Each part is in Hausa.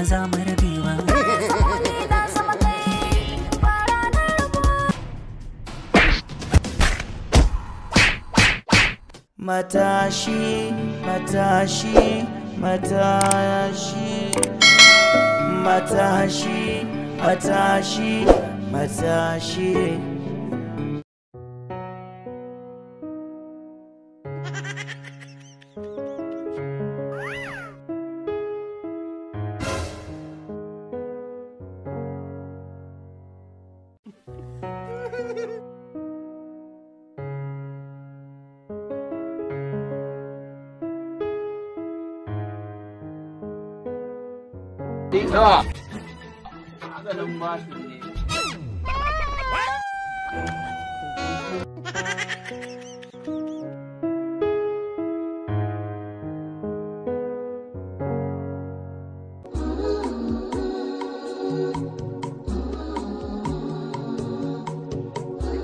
za mu rabe ba. Matashi, matashi, matashi, matashi, matashi, matashi. Nawa? Maganin basir ne.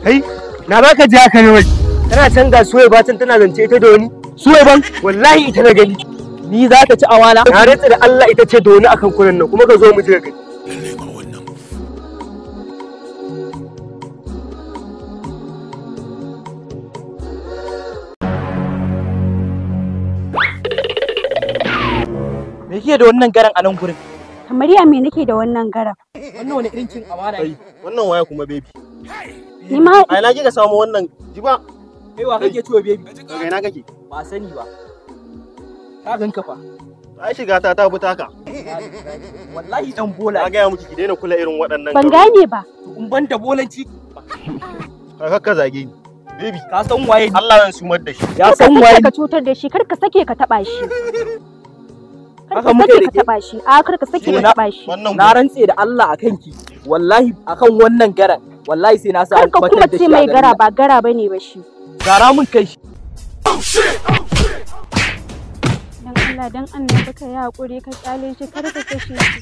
Kai, na baka ji haka ne wai. Tana can ga Suwaiba can tana zance ita da wani. Suwaiban, wallahi ita na gani. Ni za ta ci awana. Na rantsa da Allah ita ce da wani akan kunan nan kuma ka zo mu je gani. Lallai ma wannan. Me kike da wannan garan a nan gurin? Kamar ya me nake da wannan garan? Wannan wani irin cin amana ne? Wannan waya kuma baby. Ni ma Ai na kika samu wannan jiba. Kai wa kake ciwo baby? Daga ina kake? Ba sani ba. Ka ganka fa. Ai shiga ta ta bi taka. Wallahi dan bola. Na gaya miki ki daina kula irin waɗannan. Ban gane ba. In ban da bolanci. Ka ka zage ni. Baby, ka san waye ni? Allah zan sumar da shi. Ya san waye ka cutar da shi, kar ka sake ka taba shi. Kar Haka ka muke sake da ka ke? taba shi. A kar ka sake ka taba shi. Na rantse da Allah akan ki. Wallahi akan wannan garan. Wallahi sai na sa Kar ka kuma ce mai gara ba gara bane ba shi. Gara mun kai shi. Dan Allah dan annabi ka yi hakuri ka kyale shi kar ka kashe shi.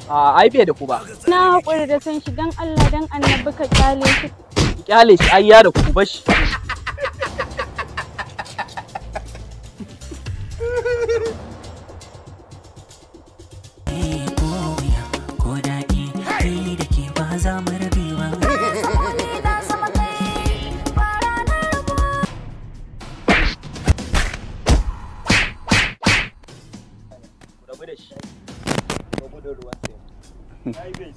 A ai bai da ku ba. Na hakuri da san shi dan Allah dan annabi ka kyale shi. Ki kyale shi ai ya da ku ba shi. Ko wuya ko daɗi, ni da ke ba za mu rabe ba. Rabu da shi. Rabu da ruwan sai.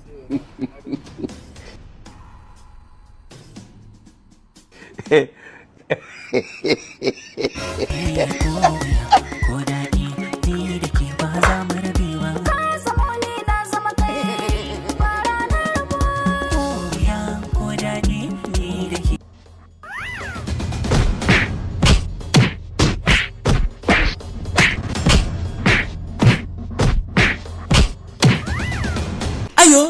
Ko wuya ko daɗi, ni da ke ba za mu rabe ba. Ko wuya ko daɗi, ni da ke. Ayo.